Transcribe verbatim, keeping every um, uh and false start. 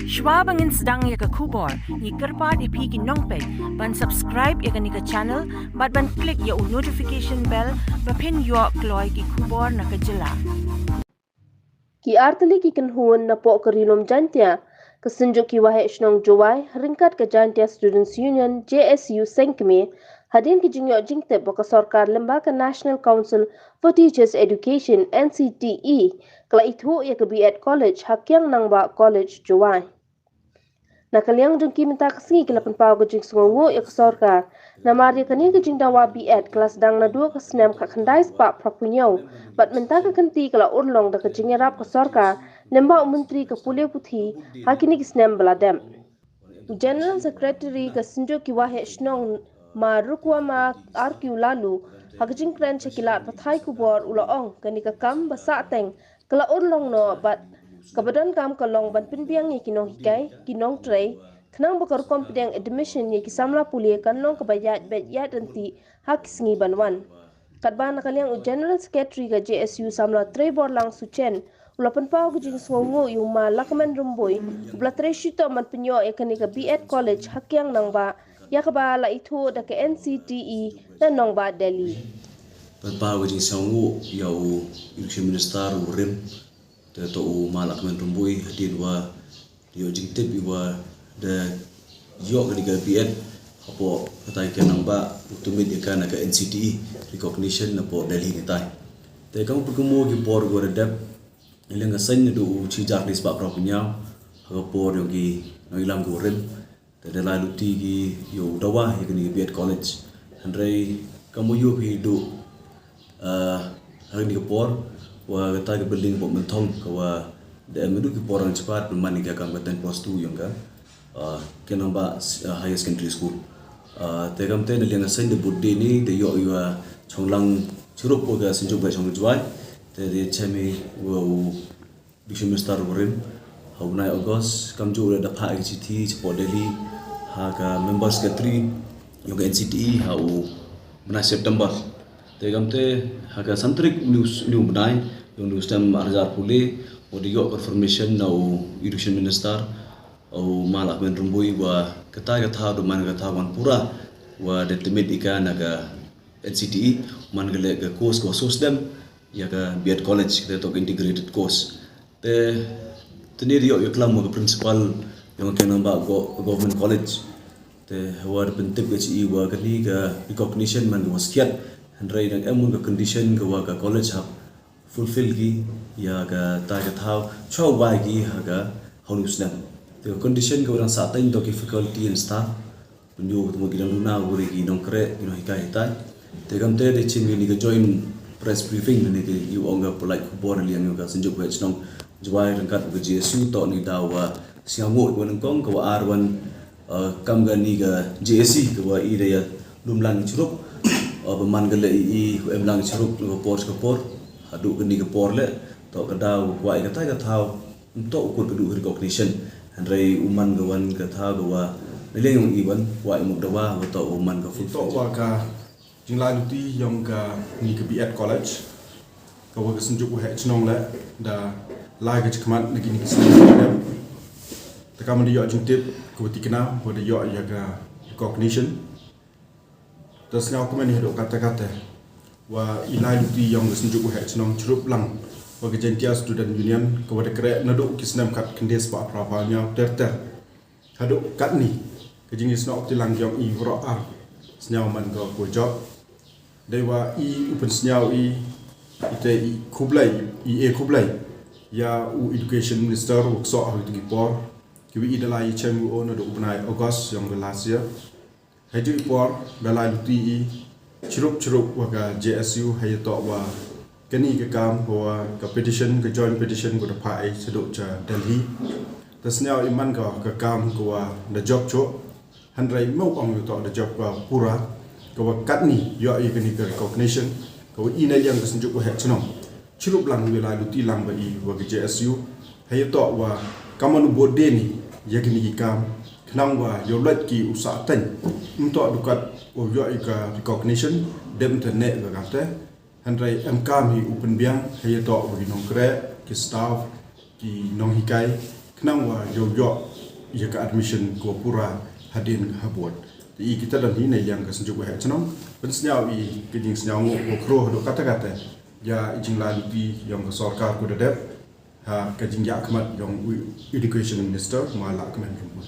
Shwa ba ngin sdang ïa ka khubor, ngi kyrpad ïa phi ki nongpeit ban subscribe ïa kane ka channel bad ban click ïa u notification bell ba phin ïoh kloi ki khubor na ka jylla. Ki artylli ki kynhun na poh ka Ri Lum Jaintia, ka Synjuk ki Waheh Shnong Jowai ryngkat ka Jaintia Students Union, J S U, seng kmie hadien ki jingïoh jingtip ba ka sorkar lyngba ka National Council for Teachers Education, N C T E, ka la ithuh ïa ka B.Ed College ha Kiang Nangbah College, Jowai. Na ka liang jong ki, mynta ka sngi ki la pynpaw ka jingsngewnguh ïa ka sorkar namar ïa kane ka jingdawa B.Ed ka la sdang naduh ka snem khatkhyndai spah phra phew hynñiew bad mynta ka kynti ka la urlong da ka jingïarap ka sorkar lyngba u Myntri ka pule puthi ha kine ki snem ba la dep. U General Secretary ka Synjuk ki Waheh Shnong, Ma Rukwama R Q Laloo, ha ka jingkren sha ki lad pathai khubor u la ong kane ka kam ba sahteng ka la urlong noh bad kaba donkam ka long ban pynbiang ïa ki nonghikai, ki nongtrei, khnang ba ka rukom pdiang admission ïa ki samla pule kan long kaba ïaid beit ïaid ryntih ha ki sngi ban wan. Katba na ka liang u General Secretary ka J S U Samla Trei Borlang Suchen u la pynpaw ka jingsngewnguh ïa u Ma Lahkmen Rymbui uba la trei shitom ban pynïoh ïa kane ka B.Ed College ha Kiang Nangbah, ïa kaba la ithuh da ka N C T E na nongbah Delhi. Pynpaw ka jingsngewnguh ïa u Education Minister u Rim, te to u Ma Lahkmen Rymbui, hadien wa ïoh jingtip ïa wa da ïoh kane ka B.Ed hapoh katai ka nangbah, u tymmen ïa ka na ka N C T E recognition napoh Delhi ni tai. Te kam pynkumo ki por wa da dep, ïa leng ka seng naduh u shi hajar khyndai spah phra phew hynñiew, ha ka por yong ki nongïalam ka u Rim, te da lai luti ki ïa u dawa ïa kane ka B.Ed College. Hynrei kam u ïoh phi duh, ah, ha kane ka por wa kata ka building ba mynthong ka wa da em duh ki por ngan chipar pynman ïa ka kam ka ten plus two yong ka, ah, ka nangbah, ah, higher secondary school. Ah, te kam te na liang ka seng da bud de ni da ïoh ïa chonglang chirup wa ka Synjuk Waheh Shnong Jowai. Te da chem ïa wa u Education Minister u Rim ha u bnai August, kamjooh da phah ïa ka chithi shapoh Delhi ha ka member secretary yong ka N C T E ha u bnai September. Te kam te ha ka san tarik uni u bnai yong uni u snem ar hajar pule, wa da ïoh confirmation na u Education Minister u Ma Lahkmen Rymbui wa kata ka thaw da man ka thaw wan pura wa da tymmen ïa ka na ka N C T E, man ka leh ka course ka wa sosdem ïa ka B.Ed College, kata toh ka integrated course. Te, te ni da ïoh ïa klam wa ka principal yong ka nangbah go-, government college. Te wa da pyntip ka chi i wa kane ka recognition man ka wa skhiat. Hynrei dang em ka condition ka wa ka college hap fulfill ki ïa kata ka thaw, chwa wai ki ha ka ha uni u snem. Te ka condition ka wa dang sahteng toh ki faculty and staff. Pynjur ka tymmen ki dang duna, u re ki nongkreh, ki nonghikai hitai. Te kam te da chim ïa kane ka joint press briefing, kane ka ïa u ong ka pynlait khubor na liang yong ka Synjuk Waheh Shnong Jowai ryngkat ka J S U, toh ni daw wa sngewnguh wa nyngkong, ka wa ar wan, eh, kam kane ka J S C ka wa i da ïa lum lang chirup, eh, ba man ka leh i, i em lang chirup na ka por ka por, haduh kane ka por leh, toh ka daw wa i kata ka thaw, ym toh u kut ka duh recognition. Hynrei u man ka wan ka thaw ka wa na liang yong i wan wa i muk dawa wa toh u man ka full. Toh wa ka jinglai luti yong kane ka B.Ed College ka wa ka Synjuk Waheh Shnong leh da lai ka jingkhmat na kine ki snem. Te kam da ïoh jingtip ka wa tikna wa da ïoh ïa ka recognition. Te sngew kmen haduh katta katta wa i lai luti yong ka Synjuk Waheh Shnong chirup lang wa ka Jaintia Student Union ka wa da kreh naduh ki snem khatkhyndai spah phra phew hynñiew ter ter. Haduh katni ka jingïasnoh kti lang yong i waroh ar sngew man ka wa jop. Dei wa i u pynsngew i, i te i khublei, i e khublei ïa u Education Minister wa ksoh ha kito ki por. Ki wi i da lai i chem u o naduh u bnai August yong ka last year. Hei ju i por da lai luti i chirup chirup wa ka J S U hei toh wa kani ka kam wa ka petition, ka joint petition wa da phah i shaduh cha Delhi. Te sngew i man ka, ka kam ka wa da jop chuh. Hynrei mo ong ïa toh da jop ka pura, ka wa katni ïoh i kani ka recognition ka wa i na liang ka Synjuk Waheh Shnong. Chirup lang ïa lai luti lang ba i wa ka J S U. Hei toh wa kamon u bud de ni ïa kini ki kam khnang wa ïoh lait ki u sahteng. Ym toh dukat u ïoh i ka recognition dem te ne ka kate. Hynrei em kam hi u pynbiang hei toh wa ki nongkreh, ki staff, ki nonghikai, khnang wa yow yoh ya ka admission ko pura hadien ha board. Te i kita don hi na liang ka Synjuk Waheh Chnong pynsngew i ka jingsngew ngo ko khro hado kata kata ya i jingla luti yong ka sorkar ko dadep ha ka jingya khmat yong u Education Minister ma la kmen rumpun.